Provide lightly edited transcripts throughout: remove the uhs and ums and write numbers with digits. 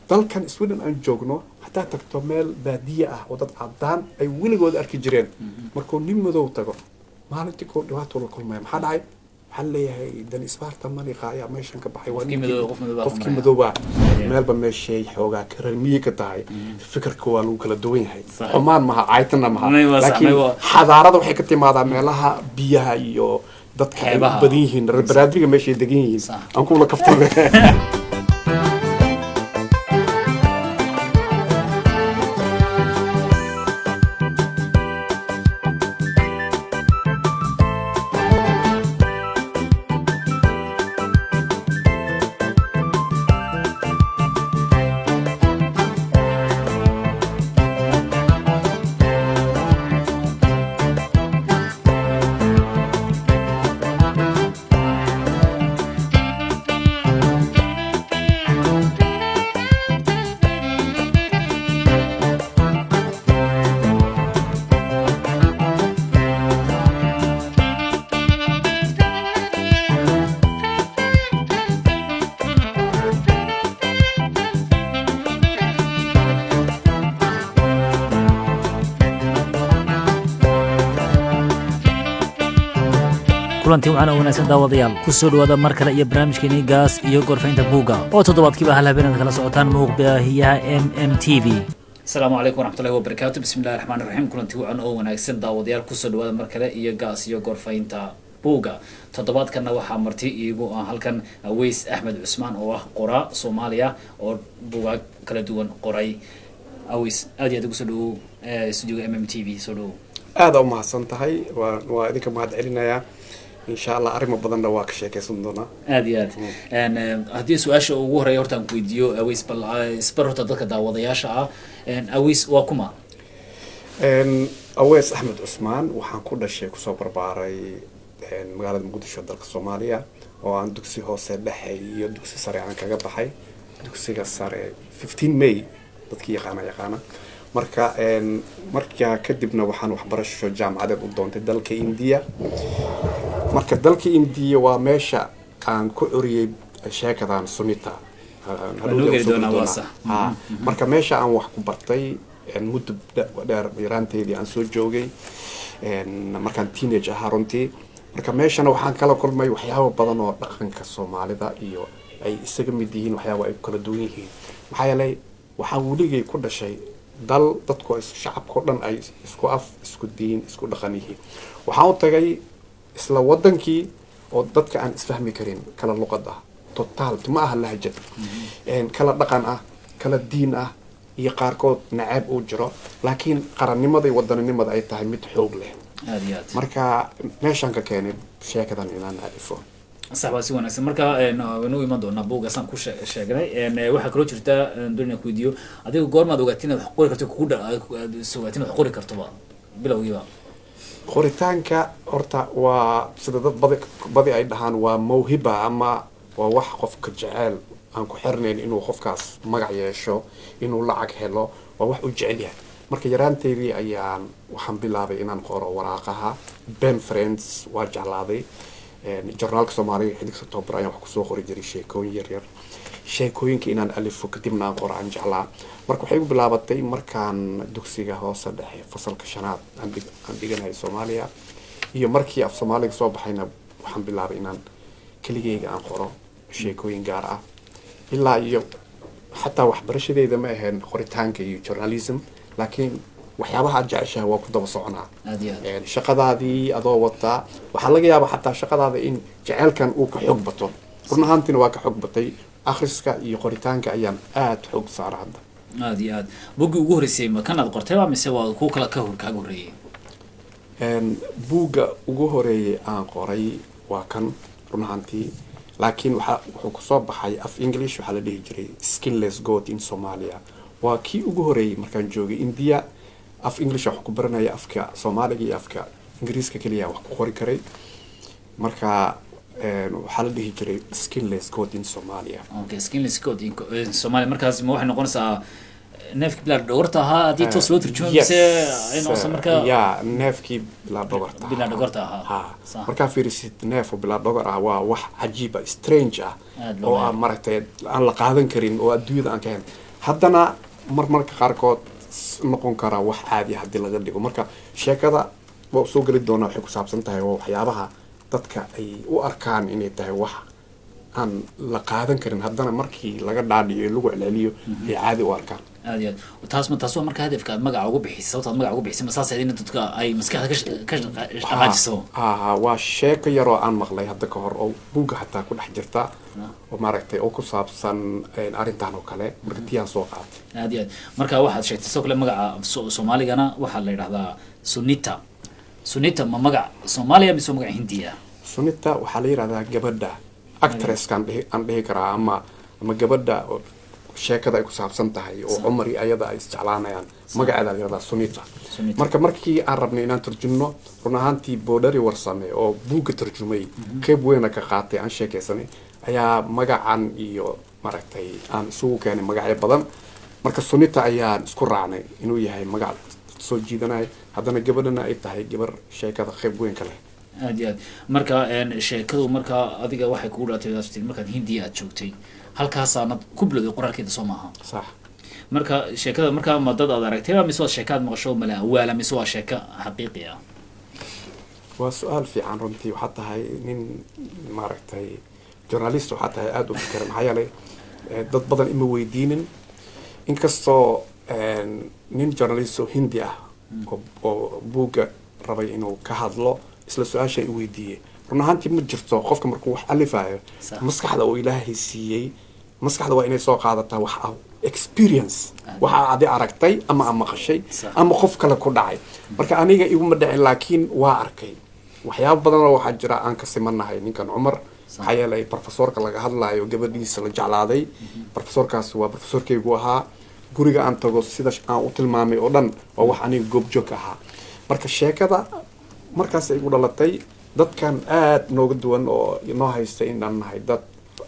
Dalkan Sweden aan joogno, haddaad tagto meel baadiye ah oo dad cadaan ay weligood arki jireen, markuu nin madow tago, maalintii koo dhibaato la kulmaya. Maxaa dhacay? Waxaa leeyahay dan isbaarta maniqa ayaa meeshan ka baxay, waa Qofkii madow, qof madow baa qofkii maraya. Madowbaa meelba meeshay xoogaa kareer miyi ka tahay, fikirka waa lagu kala duwan yahay. Xumaan maha, caytana maha, May waa sax, laakiin may waa- xadaarada waxay ka timaadaa meelaha biyaha iyo dadka ay u Xeebaha. badan yihiin, reer baraadriga meeshay degan yihiin. Aan kula kaftame. Kulanti wacan oo wanaagsan, daawadayaal. Ku soo dhawaada mar kale iyo barnaamijkeenii Gaas iyo Gorfaynta Buugga, oo toddobaadkiiba hal habeen aad kala socotaan muuqbaahiyaha MMTV. Asalaamu calaykum waraxmatullahi wabarakaatu. Bismi illahi raxmaan raxiim. Kulanti wacan oo wanaagsan, daawadayaal. Kusoo dhawaada mar kale iyo Gaas iyo Gorfaynta Buugga. Toddobaadkanna waxaa marti iigu ah halkan Aweys Axmed Cusmaan, oo ah qoraa Soomaaliya oo buugaag kala duwan qoray. Aweys, aad iyo aad ugu soo dhawow studioga MMTV. Soo dhawow. Aada u mahadsan tahay. Waa idinka mahad celinayaa. Insha Allah arrimo badanna waa ka sheekaysan doonaa. Aad iyo aad. Haddii su-aasha ugu horeeya horta aan ku weydiiyo, Aweys, bal isbar horta dadka daawadayaasha ah. Aweys waa kuma? Aweys Axmed Cusmaan, waxaan ku dhashay, kusoo barbaaray magaalada Muqdisho, dalka Soomaaliya, oo aan dugsi hoose dhexe iyo dugsi sare aan kaga baxay. Dugsiga sare 15 May dadkii yaqaana yaqaana. Marka markaa kadibna waxaan waxbarasho jaamacadeed u doontay dalka Indiya. Marka dalka Indiya waa meesha aan ku curiyey sheekadan Sunita. Waa noo geli doonaa, waa sax. Ha, marka meesha aan wax ku bartay muddo dheer, yaraanteedii aan soo joogay, markaan teenage ahaa runtii. Marka meeshana waxaan kala kulmay waxyaabo badan oo dhaqanka Soomaalida iyo ay isaga mid yihiin, waxyaabo ay kala duwan yihiin. Maxaa yeelay waxaan weligay ku dhashay dal dadku shacabka oo dhan ay isku af, isku diin, isku dhaqan yihiin. Waxaan u tagay isla wadankii oo dadka aan isfahmi karin, kala luqad ah, total ma aha lahjad, kala dhaqan ah, kala diin ah, iyo qaarkood naceeb uu jiro, laakiin qarannimada iyo wadaninimada ay tahay mid xoog leh. Aad iyo aad. Marka meeshaan ka keenay sheekadan inaan alifo. Sax, waa si wanaagsan. Marka waynu iman doonaa buugga saan ku sheegnay. Waxaa kaloo jirta doonaya ku weydiiyo, adiga goormaad ogaatay inaad wax qori karto, kugu aad is ogaatay inaad wax qori kartoba bilowgiiba? Qoritaanka horta waa sida dad badi ay dhahaan, waa mawhiba ama waa wax qofka jeceel aan ku xirnayn inuu qofkaas magac yeesho, inuu lacag helo, waa wax uu jecel yahay. Marka yaraanteydii ayaan waxaan bilaabay inaan qoro waraaqaha Pen Friends. Waa jeclaaday jornaalka Soomaaliga Xidigta October ayaan wax kusoo qori jiray, sheekooyin yar yar, sheekooyinka inaan alifo kadibna aan qoro aan jeclaa. Marka waxay igu bilaabatay markaan dugsiga hoose dhexe fasalka shanaad aan dhiganayo Soomaaliya, iyo markii af Soomaaliga soo baxayna waxaan bilaabay inaan keligeyga aan qoro sheekooyin gaar ah. Ilaa iyo xataa waxbarashadeyda ma ahayn qoritaanka iyo journalism, laakiin waxyaabaha aad jeceshahay waa ku daba soconaa. Aad iyo aad. Shaqadaadii adoo wataa, waxaa laga yaabaa xataa shaqadaada in jeceelkan uu ka xoog bato. Run ahaantiina waa ka xoog batay. Akhriska iyo qoritaanka ayaan aada xoog saara hadda. Aad iyo aad. Buggii ugu horreysay ma kan aad qortay ba mise waa kuwa kala ka hor kaaga horreeyey? Buugga ugu horeeyay aan qoray waa kan run ahaantii, laakiin waxa wuxuu kusoo baxay af English. Waxaa la dhihi jiray Skinless Goat in Somalia. Waa kii ugu horeeyay markaan joogay India. Af English wax ku baranaya, afka Soomaaliga iyo afka Ingiriiska keliya wax ku qori karay. Marka waxaa la dhihi jiray Skinless Goat in Somalia. Okay, Skinless Goat in Somalia. Markaas ma waxay noqonaysaa Neefkii bilaa dhogorta ahaa haddii toos loo turjumo, mise ay noqoso marka? Ya, neefkii bilaa dhogorta. Bilaa dhogorta ahaa. Ha. Markaa fiirisid, neef oo bilaa dhogor ah waa wax cajiib ah, strange ah, Aad loo oo aan maaragtay aan la qaadan karin oo adduunyada aan ka helin. Haddana marmarka qaarkood noqon karaa wax caadi ah haddii laga dhigo. Marka sheekada waa soo geli doonaa, waxay ku saabsan tahay waa waxyaabaha dadka ay u arkaan inay tahay wax aan la qaadan karin, haddana markii laga dhaadhiyo ee lagu celceliyo ay caadi u arkaan. Aad iyo aad. Taas ma taas waa marka hadafka aad magaca ugu bixisay, sababta aad magaca ugu bixisay, ma saas ahayd in dadka ay maskaxda ka dhaqaajiso? Ha, waa sheeko yaroo aan maqlay hadda ka hor oo buugga xataa ku dhex jirta oo maaragtay oo ku saabsan arrintan oo kale. Marka tiyaan soo qaatay. Aad iyo aad. Marka waxaad sheegtay sidoo kale magaca Soomaaligana waxaa la yidhahdaa Sunita. Sunita ma magac Soomaaliya mise waa magac Hindiya? Sunita waxaa la yidhahdaa gabadha actresskaan dhihi aan dhihi karaa ama gabadha oo sheekada ay ku saabsan tahay oo Cumar iyo ayada ay isjeclaanayaan, magaceeda la yidhahdaa Sunita. Sunita. Marka markii aan rabnay inaan turjumno, run ahaantii Boodhari Warsame oo buugga turjumay qeyb weyna ka qaatay, aan sheekaysanay, ayaa magacan iyo maaragtay aan isugu keenay magacyo badan. Marka Sunita ayaan isku raacnay inuu yahay magac soo jiidanaya, haddana gabadhana ay tahay gabar sheekada qeyb weyn ka leh. Aad iyo aad. Marka sheekadu marka adiga waxay kugu dhalatay aad tiri markaad Hindiya aad joogtay, halkaasaanad ku bilowday qoraalkeeda, soo maaha? Sax. Marka sheekada marka ma dad aad aragtay mise waa sheeko aad maqasho mala awaala mise waa sheeko xaqiiqi ah? Waa su-aal fiican runtii. Waxaa tahay nin maaragtay journalist, waxaa tahay aada u fikira. Maxaa yeelay dad badan ima weydiinin, inkastoo nin journalist oo Hindi ah oo buugga rabay inuu ka hadlo isla su-aasha i weydiiyey. Run ahaantii ma jirto. Qofka markuu wax alifayo, maskaxda uu Ilaahay siiyey, maskaxda waa inay soo qaadataa wax ah experience, waxa adi aragtay ama a maqashay ama qof kale ku dhacay. Marka aniga iguma dhicin, laakiin waa arkay waxyaabo badan oo waxaa jira aan ka simanahay ninkan Cumar. Maxaa yeelay professorka laga hadlayo gabadhiisa la jeclaaday, professorkaas waa professorkaygu ahaa. Guriga aan tago sida aan u tilmaamay oo dhan waa wax aniga goobjoog ahaa. Marka sheekada markaas ay igu dhalatay, dadkan aad nooga duwan oo noo haysta inaan nahay dad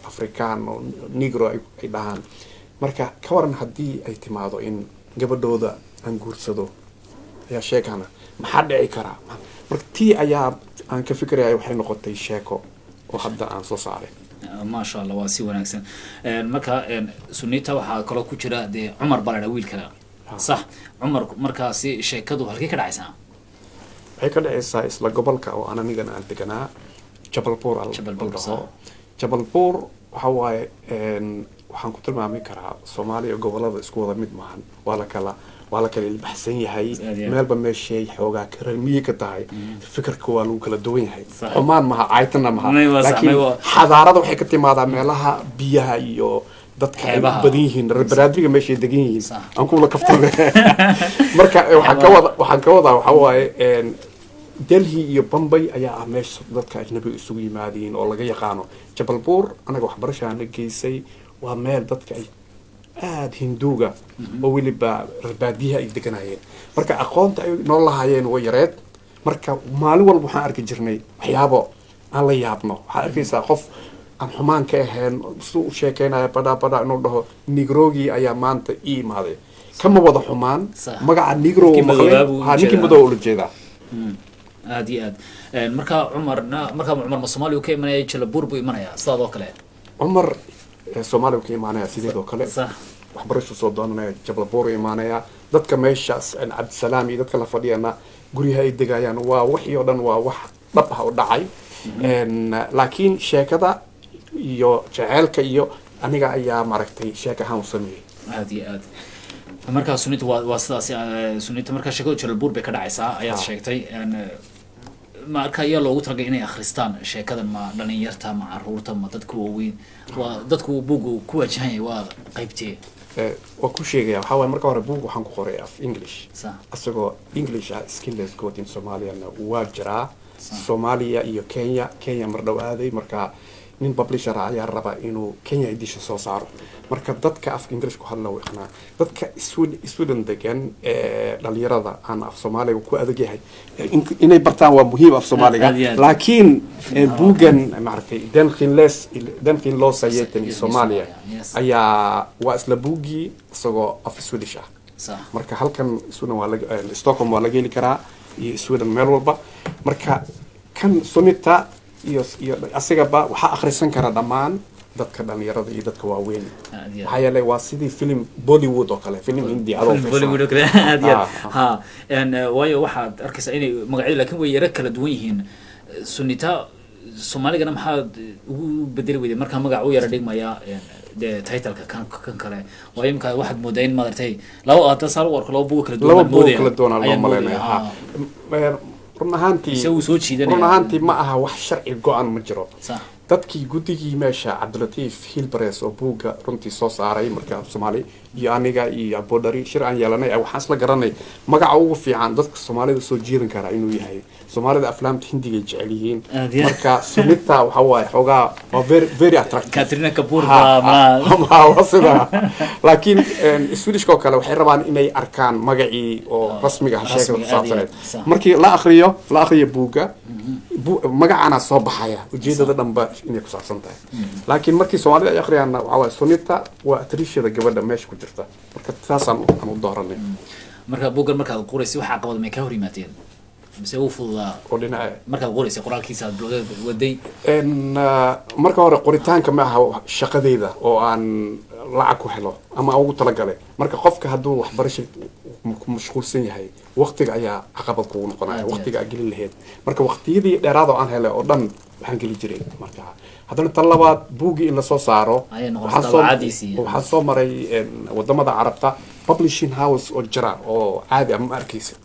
Afrikaan oo Negro ay dhahaan, marka ka waran haddii ay timaado in gabadhooda aan guursado ayaa sheekana, maxaa dhici karaa? Marka tii ayaa aan ka fikiraya, waxay noqotay sheeko oo hadda aan soo saaray. Maasha Allah, waa si wanaagsan. Marka Sunita waxaa kaloo ku jira dee Cumar baa la dhaha wiilka, sax? Cumar markaasi sheekadu halkey ka dhacaysaa? Waxay ka dhacaysaa isla gobolka oo aan anigana aan deganaa, Jabalpur Jabalpur, la dhaho. Jabalpur waxa waaye waxaan ku tilmaami karaa Soomaaliya gobolada isku wada mid maahan, waa la kala ilbaxsan yahay. Aad iyo aad. Meelba meeshay xoogaa miyi ka tahay, fikirka waa lagu kala duwan yahay. Xumaan maha, caytana maha, May waa sax, laakiin may waa- xadaarada waxay ka timaadaa meelaha biyaha iyo dadka ay u Xeebaha. badan yihiin, reer baraadriga meeshay degan yihiin. Aan kula kaftame. Marka waxaan ka wadaa waxa waaye Delhi iyo Bombay ayaa ah meesha dadka ajnabiga isugu yimaadiin oo laga yaqaano. Jabalpur anaga waxbarashaana geysay, waa meel dadka ay aada Hinduuga oo weliba reer baadiyaha ay deganayeen. Marka aqoonta ay noo lahaayeen way yareed. Marka maalin walba waxaan arki jirnay waxyaabo aan la yaabno. Waxaad arkaysaa qof aan xumaan ka ahayn siduu u sheekeynaya, badhaa badhaa inuu dhaho "Negrogii ayaa maanta ii imaaday." Kama wada xumaan. Magaca Negro Ninkii uu maqlay. madoobaa buu Ha, ninkii ujeedaa. madooba ula jeedaa. Aad iyo aad. Marka Cumarna, marka Cumar ma Soomaaliya uu ka imanaya, Jalabuur buu imanaya sidaad oo kale? Cumar Soomaaliya uu ka imaanaya sideedoo kale. Waxbarashu soo doonanaya, Jabalbuur imaanaya. Dadka meeshaas Cabdisalaam iyo dadka la fadhiyana guryaha ay degayaan waa wixii oo dhan waa wax dhab ah oo dhacay. Laakiin sheekada iyo jeceelka iyo aniga ayaa maaragtay sheek ahaan u sameeyey. Aad iyo aad. Marka Sunita waa sidaas. Sunita marka sheekadu Jalabuur bay ka dhacaysaa ayaad sheegtay. Marka ayaa loogu talagalay inay akhristaan sheekadan? Ma dhalinyarta, ma caruurta, ma dadka waaweyn? Waa dadku buuggu ku wajahan yahay waa qaybtee? Waa ku sheegaya. Waxaa waaye marka hore buug waxaan ku qoray af English. Asagoo English ah, Skinless Goat in Soomaaliyana waa jiraa. Soomaaliya iyo Kenya, Kenya mar dhow aaday. Marka Nin publisher ah ayaa raba inuu Kenya edition soo saaro. Marka dadka afka English ku hadla waqnaa, dadka Sweden degan ee dhalinyarada aan af Soomaaliga ku adag yahay inay bartaan waa muhiim af Soomaaliga. Aad iyo aad. Laakiin buuggan maaragtay Den Kinlösa Geten i Soomaaliya ayaa waa isla buuggii isagoo af Swedish ah. Marka halkan Sweden waa laga Stockholm waa laga heli karaa iyo Sweden meel walba. Marka kan Sunita iyo asigaba waxaa akhrisan kara dhammaan dadka dhalinyarada iyo dadka waaweyn. Aad iyo aad. Maxaa yeelay waa sidii film Bollywood oo kale, film Hindi adoo Film Bollywood oo kale, aad iyo aad. Ah. Ha waayo waxaad arkaysaa inay magacyadu laakiin way yaro kala duwan yihiin. Sunita Soomaaligana maxaad ugu bedeli weyday markaa magac u yara dhigmaya dee titleka kan kale? Waayo imika waxaad moodaa in maaragtay laba hadda saa lagu arko laba bugo kala duwan laba baan buug moodaya. Kala duwanaa loo Ayaan moodaya, malaynaya. ha. Ha, run ahaantii Ise wuu soo jiidanaya. Run ahaantii ma aha wax sharci go-an ma jiro. Dadkii guddigii meesha, Cabdilatiif Hilbares oo buugga runtii soo saaray marka Soomaali iyo aniga iyo Abodari shir aan yeelanay, waxaan isla garanay magaca ugu fiican dadka Soomaalida soo jiidan kara inuu yahay. Soomaalida aflaamta Hindiga ay jecel yihiin. Aad iyo aad. Marka Sunita waxa waaye xoogaa waa very very attractive. Katrina Kapoor Ha, baa ma ha, waa sidaa. Laakiin Swedishka oo kale waxay rabaan inay arkaan magacii oo rasmiga ah sheekada rasmiga, ku aad iyo aad, saabsaneed. Sax. Markii la akriyo buugga magacana soo baxaya, ujeedada dhanba inay ku saabsan tahay. Laakiin markii Soomaalida ay akriyaanna waxaa waaye Sunita waa atriishada gabadha meesha ku jirta. Marka taasaan aan u dooranay. Marka buuggan markaad qoraysay, waxa caqabad may ka hor yimaadeen mise wuu fududaa? Oo dhinaca Markaad qoraysay qoraalkiisa aad bilowday waday. Marka hore qoritaanka ma aha shaqadeyda oo aan lacag ku helo ama aan ugu talagalay. Marka qofka hadduu waxbarasha ku mashquulsan yahay, waqtiga ayaa caqabad kugu noqonaya. Aad iyo aad. Waqtiga aad gelin lahayd. Marka waqtiyadii dheeraad oo aan helay oo dhan waxaan geli jiray. Marka haddana tan labaad buuggii in lasoo saaro Ayay noqotay waxaan dabacaadiisii. Waxaan soo maray wadamada Carabta, publishing house oo jira oo caadi ah ma arkaysa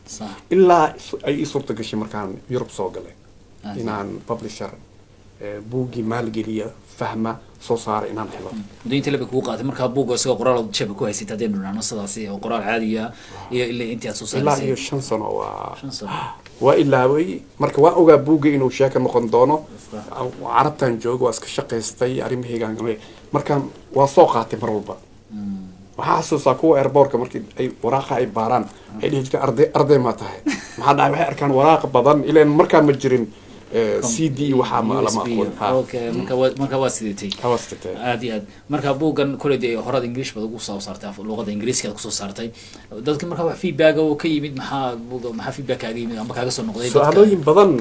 ilaa ay ii suurta gashay markaan Yurub soo galay inaan publisher buuggii maalgeliya, fahma, soo saara inaan helo. Muddo inta lebay kugu qaadatay markaa buugga isagoo qoraal jeebka ku haysatay, haddaynu dhahno sidaasi oo qoraal caadiya, iyo ilaa intii aad soo Ilaa saaraysay? iyo 5 sano waa. 5 sano. Waa ilaaway. Marka waan ogaa buugga inuu sheeka noqon doono. Carabtan joogo waa iska shaqaystay arrimahaygaan. Marka waa soo qaatay mar walba. Waxaa xasuustaa kuwa airportka markii ay waraaqa ay baaraan waxay dhihi jireen, "Arday, arday ma tahay?" Maxaa dhacay? Waxay arkaan waraaqa badan ileen markaa ma jirin CD waxaa ma lama aqoon. Ha. Okay, marka waa sideetay. Hawaastatee. Aad iyo aad. Marka buuggan koley dee horaad English baad ugu soo saartay, luqada Ingiriiska aad kusoo saartay. Dadka marka wax feedback oo ka yimid maxaa buugga, maxaa feedback kaaga yimid ama kaaga soo noqday dadka? Su-aalooyin badan.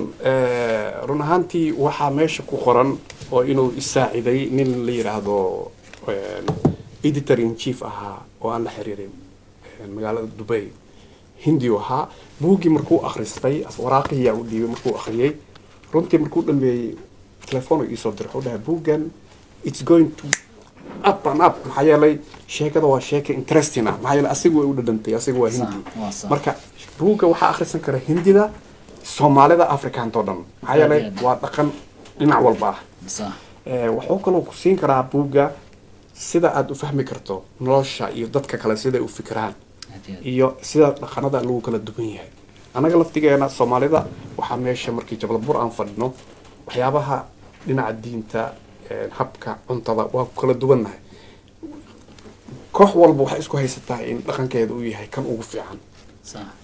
Run ahaantii waxaa meesha ku qoran oo inuu isaaciday nin la yidhaahdo editor in chief ahaa oo aan la xiriirin magaalada Dubay, Hindi uu ahaa. Buuggii markuu akhristay, waraaqiyaa u dhiibay, markuu akhriyey runtii, markuu dhameeyey telefoon uu iisoo diray. Wuxuu dhahay, "Buuggan it's going to up and up." Maxaa yeelay sheekada waa sheeka interesting ah. Maxaa yeelay asigu way u dhadhantay, asigu waa Hindi. Waa sax. Marka buugga waxaa akhrisan kara Hindida, Soomaalida, Afrikaanta oo dhan. Maxaa yeelay Aad iyo aad. waa dhaqan dhinac walba ah. Wuxuu kaloo ku siin karaa buugga sida aad u fahmi karto nolosha iyo dadka kale siday u fikiraan Aad iyo aad. iyo sida dhaqanada lagu kala duwan yahay. Annaga laftigeena Soomaalida waxaa meesha markii Jabalbur aan fadhino, waxyaabaha dhinaca diinta, habka cuntada waa ku kala duwannahay. Koox walba waxay isku haysataa in dhaqankeeda uu yahay kan ugu fiican.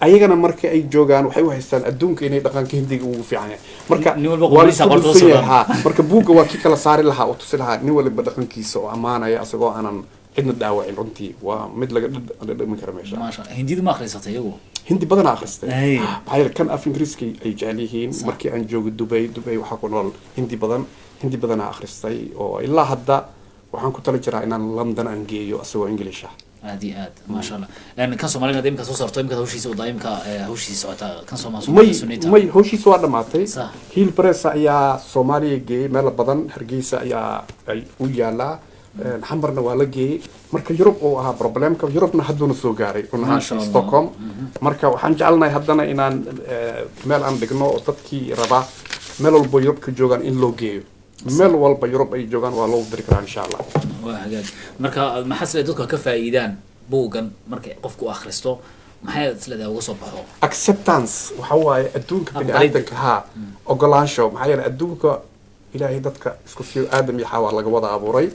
Ayagana marka ay joogaan waxay u haystaan adduunka inay dhaqanka Hindiga ugu fiican yahay. Marka Nin walba waa la qubadiisa isku qorta dhufsan soo yahay. Ha, marka buugga waa kii kala saari lahaa oo tusi lahaa nin waliba dhaqankiisa oo ammaanaya asagoo aanan cidna dhaawacin. Runtii waa mid laga dhadhami kara meesha. Maasha, Hindidu ma akhrisatay iyagu? Hindi badanaa akhristay. Maxaa yeelay kan af Ingiriiska ay jecel yihiin. Markii aan joogo Dubay, Dubay waxaa ku nool Hindi badan. Hindi badanaa akhristay oo ilaa hadda waxaan ku tali jiraa inaan London aan geeyo asagoo English ah. Aad iyo aad, maasha Allah. Kan Soomaalida imika soo saarto, imika hawshiisa wadaa, imika hawshiisa socota kan May. Sunita? May, hawshiisa waa dhamaatay. Hill Press ayaa Soomaaliya geeyey meel badan. Hargeysa ayaa ay u yaalaa, Xamarna waa la geeyey. Marka Yurub uu ahaa problemka, Yurubna hadduuna soo gaaray run Maasha ahaantii Allah. Stockholm. Marka waxaan jecelnahay haddana inaan meel aan dhigno oo dadkii rabaa meel walba Yurub ka joogaan in loo geeyo. Meel walba Yurub ay joogaan waa loogu diri karaa insha Allah. Waa hagaag. Marka maxaa sida dadku ka faa'iidaan buuggan marka qofku akhristo, maxay isleedahay uga soo baxo? Acceptance waxa waaye adduunka Aqbalid. bini'aadanka, haa, ogolaansho. Maxaa yeelay adduunka Ilaahay dadka isku fiyo, Aadam iyo Xawa laga wada abuuray.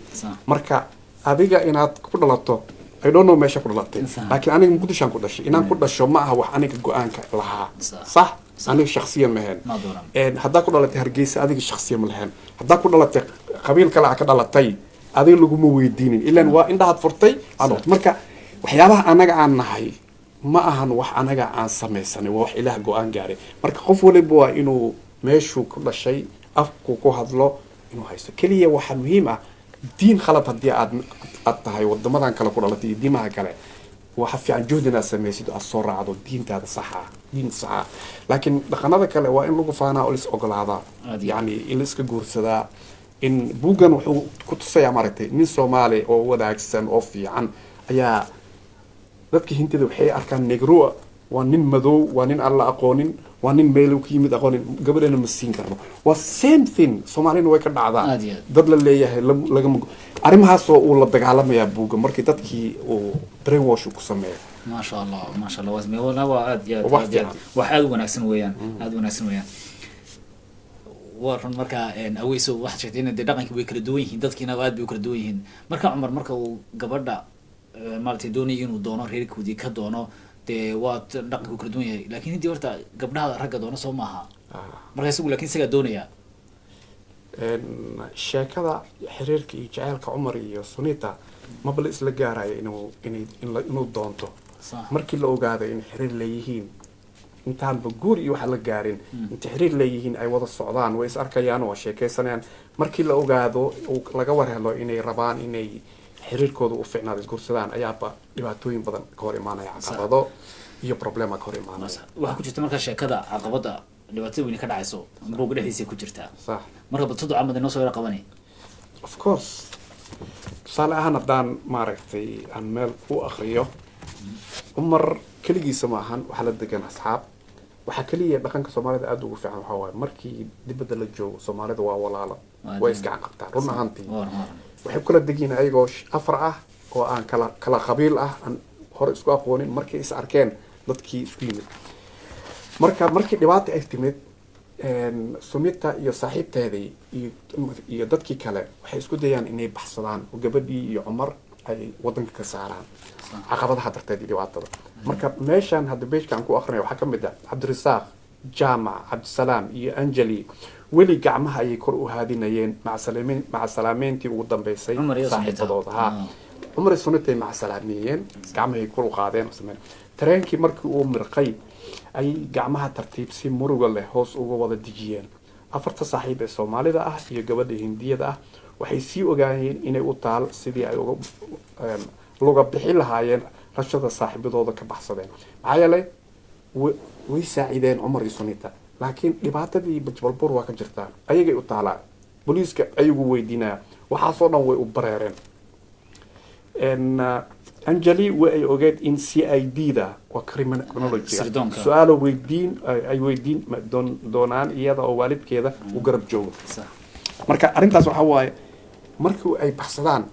Marka adiga inaad ku dhalato, I don't know meesha ku dhalatay, laakiin aniga Muqdishoan ku dhashay. Inaan ku dhasho ma aha wax aniga go-aanka lahaa. Sax, aniga shaksiyan mahayn. Ma dooran. Haddaa ku dhalatay Hargeysa, adiga shaksiyan ma lahayn. Haddaa ku dhalatay qabiil kale a ka dhalatay, adiga laguma weydiinin, ilan waa indhahaad furtay aad noqotay. Marka waxyaabaha anaga aan nahay ma ahan wax anaga aan samaysanay, waa wax Ilaah go-aan gaaray. Marka qof waliba waa inuu meeshuu ku dhashay, afku ku hadlo inuu haysto. Keliya waxaa muhiim ah, diin khalad haddii aad tahay, wadamadan kale ku dhalatay iyo diimaha kale, waxa fiican juhdi inaad samaysid oo aad soo raacdo diintaada saxa ah, diinta saxa ah. Laakiin dhaqanada kale waa in lagu faanaa oo la is ogolaadaa. Aad iyo Yacni in la iska guursadaa. In buuggan wuxuu ku tusayaa, maaragtay, nin Soomaali oo wanaagsan oo fiican ayaa dadka Hindida waxay arkaan negro, waa nin madow, waa nin aan la aqoonin, waa nin meel ka yimid aqoonin, gabadhana ma siin karno. Waa same thing, Soomaalina way ka dhacdaa. Aad iyo aad. Dad la leeyahay lagama arrimahaasoo uu la dagaalamayaa buugga, markii dadkii uu brainwash uu ku sameeyo. Maasha Allah, maasha Allah, waa waa aad iyo aad Wax aad iyo aad fiican. Wax aad u wanaagsan weeyaan, aad u wanaagsan weeyaan, waa run. Marka Aweyso, waxaad sheegtay in dee dhaqankii way kala duwan yihiin, dadkiina aad bay u kala duwan yihiin. Marka Cumar marka uu gabadha maaragtay doonayo inuu doono, reerkoodii ka doono, dee waa dhaqanku kala duwan yahay, laakiin Hindi horta gabdhaha ragga doona soo maaha? Marka isagu laakiin isagaa doonaya. Sheekada xiriirka iyo jaceylka Cumar iyo Sunita maba la isla gaarayo inuu inay in la- inuu doonto. Markii la ogaaday in xiriir leeyihiin, intaanba guur iyo waxa la gaarin, inta xiriir leeyihiin, ay wada socdaan, way is arkayaan, waa sheekaysanayaan. Markii la ogaado uu laga war helo inay rabaan inay xiriirkooda u fiicnaado, isguursadaan, ayaaba dhibaatooyin badan ka hor imaanaya, caqabado iyo problema ka hor imaanaya. Waxaa ku jirta marka sheekada caqabada, dhibaatada weyne ka dhacayso buugga dhexdiisa ku jirtaa. Sax. Marka badtudu camad inoo soo yara qabanay. Of course, tusaale ahaan haddaan, maaragtay, aan meel ku akriyo, Cumar keligiisa ma ahan, waxaa la degan asxaab. Waxaa keliya dhaqanka Soomaalida aada ugu fiican waxaa waaye, markii dibadda la joogo, Soomaalida waa walaalo, way iska qabtaa run ahaantii. Waa run, waa run. Waxay kula degiin ayagoo afar ah oo aan kala qabiil ah, aan hore isku aqoonin. Markay is arkeen, dadkii isku yimid. Marka markii dhibaata ay timid, Sunita iyo saaxiibteedii iyo dadkii kale waxay isku dayaan inay baxsadaan oo gabadhii iyo Cumar ay wadanka ka saaraan caqabadaha darteed iyo dhibaatada. Marka meeshan hadda page-ka aan ku akrinaya waxaa ka mid ah Cabdirasaaq, Jaamac, Cabdisalaam iyo Anjali weli gacmaha ayay kor u haadinayeen macasalaameyn macasalaameyntii ugu dambeysay Cumar iyo Sunita. saaxiibadooda. Ha, Cumar iyo Sunitay macasalaameeyeen, gacmahay kor u qaadeen oo sameeyeen. Tareenkii markii uu mirqay ayay gacmaha tartiib si muruga leh hoos uga wada dejiyeen. Afarta saaxiib ee Soomaalida ah iyo gabadha Hindiyada ah waxay sii ogaayeen inay u taal sidii ay uga luga bixi lahaayeen rashada saaxiibadooda ka baxsadeen, maxaa yeelay way saacideen Cumar iyo Sunita, laakiin dhibaatadii Jabalbur waa ka jirtaa, ayagay u taalaa, booliiska ayagu weydiinaya, waxaasoo dhan way u bareereen. Anjali way ay ogeed in CID da, waa criminology, Sirdoonka. su-aalo weydiin ay weydiin doonaan iyada oo waalidkeeda uu garab joogo. Marka arrintaas waxaa waaye, markii ay baxsadaan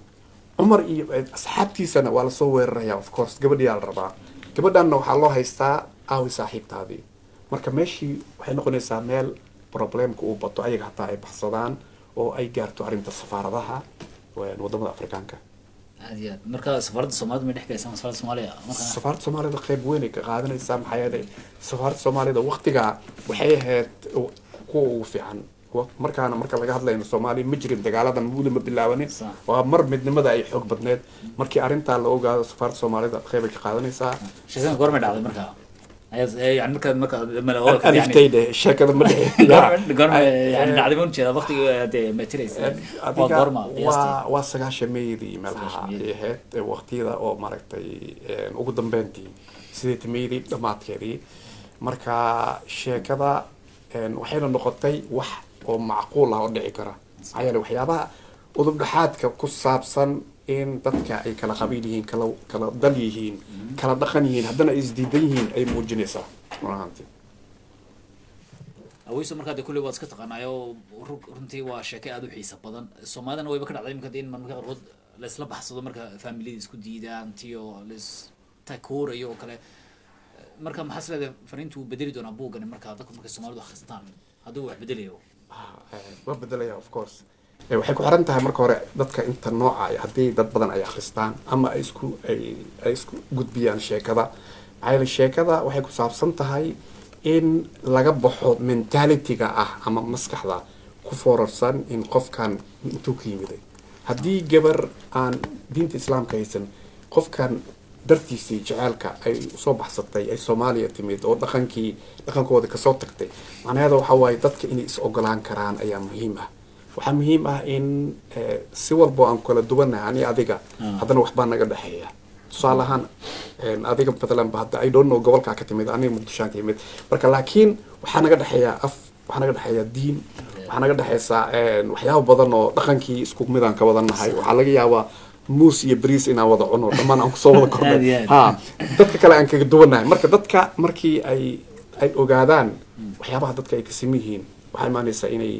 Cumar iyo asxaabtiisana waa lasoo weeraraya. Of course, gabadhiyaa la rabaa, gabadhanna waxaa loo haystaa aawi saaxiibtaadii. Marka meeshii waxay noqonaysaa meel problemka uu bato, ayaga hataa ay baxsadaan oo ay gaarto arrinta safaaradaha wadamada Afrikaanka. Aad iyo aad. Marka safaaradda Soomaalida may dhex galaysaa, safaaradda Soomaaliya marka? Safaaradda Soomaalida qayb weyn ay ka qaadanaysaa, maxaa yeelay safaaradda Soomaalida waqtigaa waxay ahayd kuwa ugu fiican. Markaana marka laga hadlayno Soomaaliya ma jirin dagaaladan, weli ma bilaabanin. Waa mar midnimada ay xoog badneed. Markii arrintaa la ogaado, safaaradda Soomaalida qayb ay ka qaadanaysaa. Sheekadan goormay dhacday marka? Ayaad yani marka Aliftayde sheekada ma dhici. Goorma yani dhacday ma ujeedaa, waqtiga dee matiraysa waa Adiga goorma qiyaastii? Waa 90-meeyadii meelaha 90-meeyadii. ay ahayd, waqtiyada oo maaragtay, ugu dambeyntii 80-meeyadii dhammaadkeedii. Marka sheekada waxayna noqotay wax oo macquul ah oo dhici kara, maxaa yeelay waxyaabaha udub dhexaadka ku saabsan in dadka ay kala qabiil yihiin, kala dal yihiin, kala dhaqan yihiin, haddana ay isdiidan yihiin ay muujinaysaa run ahaantii. Aweyso, markaa dee kulley waad iska taqaanaayo, runtii waa sheeke aada u xiisa badan. Soomaalidana wayba ka dhacday imika dee in marmarka qaarkood laisla baxsado marka faamiliyada isku diidaan, tiyo lais takoorayo oo kale. Marka maxaa is leedahay fariintu uu bedeli doonaa buuggani marka dadku markay Soomaalidu akhristaan, hadduu wax bedelayo? Waa bedelaya, of course. Waxay ku xiran tahay marka hore dadka inta nooca ay, haddii dad badan ay akhristaan ama ay isku gudbiyaan sheekada. Maxaa yeelay, sheekada waxay ku saabsan tahay in laga baxo mentality-ga ah ama maskaxda ku foorarsan in qofkan intuu ka yimiday. Haddii gabar aan diinta Islaamka haysan, qofkan dartiisii jaceylka ay usoo baxsatay, ay Soomaaliya timid oo dhaqankooda kasoo tagtay, macnaheeda waxa waaye dadka inay is ogolaan karaan ayaa muhiim ah. Waxaa muhiim ah in si walbo aan kala duwannahay ani adiga, haddana waxbaa naga dhexeeya. Tusaale ahaan, adiga matalan ba hadda, I don't know gobolkaa ka timid, aniga Muqdishoan ka yimid. Marka laakiin waxaa naga dhexeeya af, waxaa naga dhexeeya diin, waxaa naga dhexeysa waxyaabo badan oo dhaqankii isku midaan ka wada nahay. Waxaa laga yaabaa muus iyo bariis inaan wada cuno, dhammaan aan kusoo wada Aad iyo kornay. aad. Ha, dadka kale aan kaga duwannahay. Marka dadka markii ay ogaadaan waxyaabaha dadka ay ka siman yihiin, waxaa imaanaysaa inay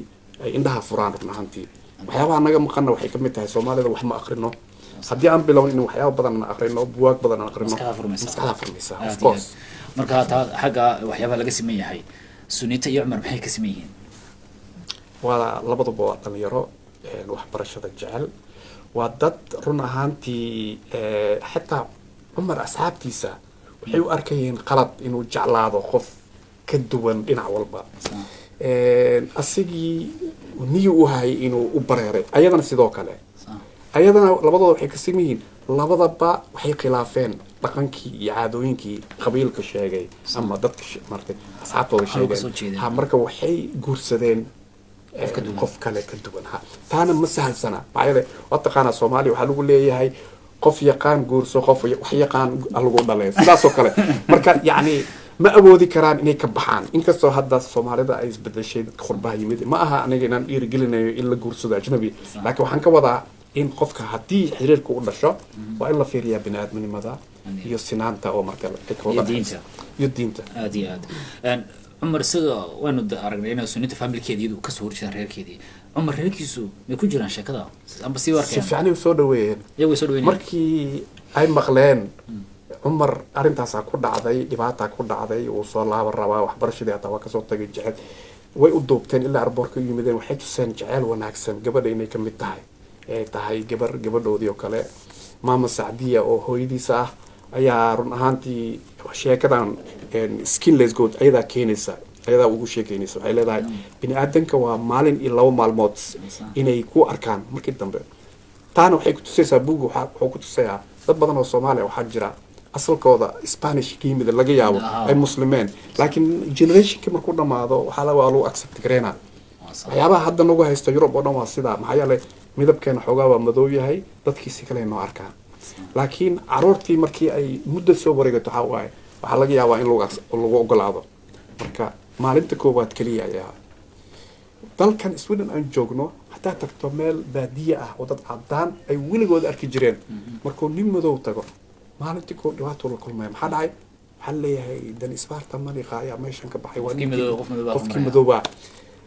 ay indhaha furaan. Run ahaantii, waxyaabaha naga maqanna waxay kamid tahay Soomaalida wax ma aqrino. Haddii aan bilowno in waxyaaba badan aan aqrino, buwaag badan aan aqrino, Maskaxda furmaysa. Maskaxda furmaysa, of Aad iyo course. aad. Marka taa xagga waxyaabaha laga siman yahay, Sunita iyo Cumar maxay ka siman yihiin? Waa labaduba waa dhalinyaro waxbarashada jecel. Waa dad run ahaantii xataa Cumar asxaabtiisa waxay u arkayeen qalad inuu jeclaado qof ka duwan dhinac walba. Asigii niyu u hayay inuu u bareeray, ayadana sidoo kale. Ayadana labadooda waxay ka siman yihiin, labadaba waxay khilaafeen dhaqankii iyo caadooyinkii qabiilka sheegay ama dadka maaragtay asxaabtooda Waxaa uga soo sheegeen. jeedeen. Ha, marka waxay guursadeen Qof ka duwan. Qof kale ka duwan. Ha, taana ma sahalsana. Maxaa yeelay, waa taqaanaa, Soomaaliya waxaa lagu leeyahay qof yaqaan guurso, qof wax yaqaan lagu dhalay, sidaasoo kale. Marka yacni ma awoodi karaan inay ka baxaan, inkastoo hadda Soomaalida ay isbedeshay, dadka qurbaha yimid. Ma aha aniga inaan dhiirigelinayo in la guursado ajnabi, laakiin waxaan ka wadaa in qofka haddii xiriirka u dhasho, waa in la fiiriyaa bini aadminimada iyo sinaanta oo marka ay ka wada Iyo diinta. dhexayso. Iyo diinta. Aad iyo aad. Cumar isaga waanu aragnay inay Sunita familkeedii iyadu kasoo horjeedaan reerkeedii. Cumar reerkiisu may ku jiraan sheekada amba sii Si arkeen? fiicanay usoo dhaweeyeen. Iyagu way soo dhaweynayaan. Markii ay maqleen Cumar arrintaasaa ku dhacday, dhibaataa ku dhacday, uu soo laaban rabaa, waxbarashadii hataa waa kasoo tagay, jecel way u duubteen ilaa airportka u yimideen. Waxay tuseen jeceyl wanaagsan, gabadha inay kamid tahay, ay tahay gabar gabadhoodii oo kale. Maama Sacdiya oo hooyadiisa ah ayaa run ahaantii sheekadan Skinless Goat ayadaa keenaysa, ayadaa ugu sheekeynaysa. Waxay leedahay bini aadanka waa maalin iyo 2 maalmood inay ku arkaan markii dambe. Taana waxay kutusaysaa, buugga wuxuu ku tusayaa dad badan oo Soomaaliya waxaa jira asalkooda Spanish ka yimid, laga yaabo ay muslimeen, laakiin generationkii markuu dhamaado waxaa la waa lagu accept gareynaa. Waxyaabaha hadda nagu haysta Yurub oo dhan waa sidaa. Maxaa yeelay, midabkeena xoogaa waa madow yahay, dadkii si kale noo arkaan. Laakiin caruurtii markii ay muddo soo wareegato, waxaa waaye waxaa laga yaabaa in lagu ogolaado. Marka maalinta koowaad keliya ayaa dalkan Sweden aan joogno, haddaad tagto meel baadiye ah oo dad cadaan ay weligood arki jireen, markuu nin madow tago, maalintii koo dhibaato la kulmaya. Maxaa dhacay? Waxaa leeyahay den svarta människa ayaa meeshan ka baxay, waa Qofkii ninkii- madow, qof madow baa qofkii ku maraya. madoobaa.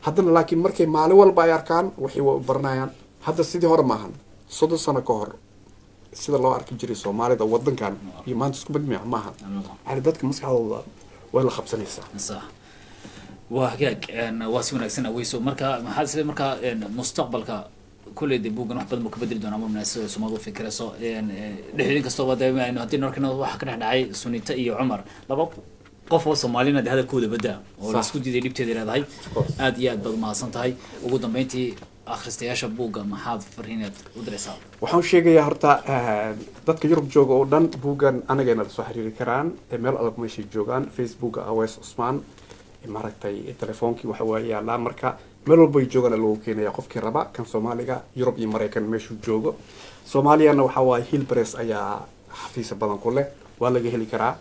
Haddana laakiin markay maalin walba ay arkaan, waxay waa u baranayaan. Hadda sidii hore maahan. 30 sano ka hor sida loo arki jiray Soomaalida wadankan iyo maanta isku mid miya? Maahan. Yani dadka maskaxdooda way la qabsanaysaa. Sax, waa hagaag. Waa si wanaagsan, Aweyso. Marka maxaad isle marka mustaqbalka kolley dee buuggan wax badan buu ka bedeli doonaa marna sida Soomaalidu u fikirayso dhexdii kastooba dee aynu haddii norkana waxa ka dhex dhacay Sunita iyo Cumar, laba qof oo Soomaalina dee hadalkooda badaa oo la isku diiday dhibteeda leedahay. Course. Aad iyo aad baad umahadsan tahay. Ugu dambeyntii, akhristayaasha buugga maxaad fariineed u diraysaa? Waxaan sheegayaa horta dadka Yurub jooga oo dhan buuggan anagayna la soo xiriiri karaan meel adag meeshay joogaan. Facebooka Aweys Cusmaan, maaragtay, telefoonkii waxa waa yaalaa. Marka meel walba ay joogaan lagu keenaya qofkii raba kan Soomaaliga, Yurub iyo Maraykan meeshuu joogo. Soomaaliyana waxa waaye Hillpress ayaa xafiisa badan ku leh, waa laga heli karaa.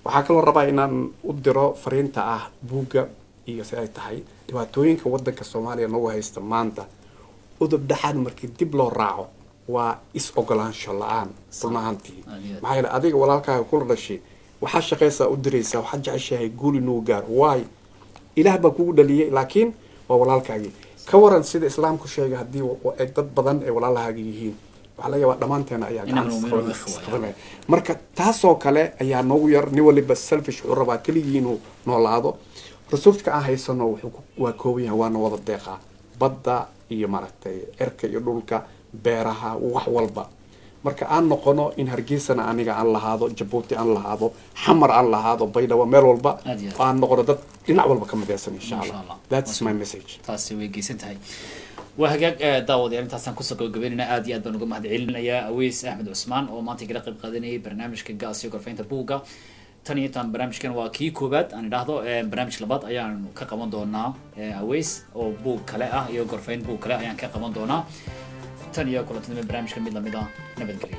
Waxaa kaloo rabaa inaan u diro fariinta ah buugga iyo si ay tahay dhibaatooyinka wadanka Soomaaliya nagu haysta maanta, udub dhexaad markii dib loo raaco waa is ogolaansho la-aan run ahaantii. Aad iyo aad. Maxaa yeele, adiga walaalkaaga kula dhashay waxaa shaqaysaa u diraysaa, waxaad jeceshahay guul inuu gaaro. Waay, Ilaah baa kugu dhaliyay, laakiin waa walaalkaagii. Ka waran sida Islaamku sheegay, haddii ay dad badan ay walaalahaaga yihiin, waxaa laga yaabaa dhammaanteena ayaa Inama gacanta mu'minuuna ikhwa. isqabanaya. Marka taasoo kale ayaa noogu yar. Nin waliba selfish wuxuu rabaa keligii inuu noolaado. Resourceka aan haysano wuxuu waa kooban yahay, waana wada deeqaa, badda iyo maaragtay cirka iyo dhulka, beeraha, wax walba. Marka aan noqono in Hargeysana aniga aan lahaado, Jabuuti aan lahaado, Xamar aan lahaado, Baydhabo, meel walba. Aad iyo aad. Aan noqono dad dhinac walba ka midaysan, insha Insha Allah. Allah. That's my message. Taasi way geysan tahay. Waa hagaag, daawadayaal, intaasaan kusoo gabagabeynayna. Aad iyo aad baan uga mahad celinayaa Aweys Axmed Cusmaan oo maanta igala qayb qaadanayay barnaamijka Gaas iyo Gorfaynta Buugga. Tan iyo intaan barnaamijkan waa kii koowaad aan idhaahdo, barnaamij labaad ayaanu ka qaban doonaa Aweys oo buug kale ah iyo gorfayn buug kale ayaan ka qaban doonaa. Tan iyo kulantinimo barnaamijka mid lamid ah, nabadgelyo.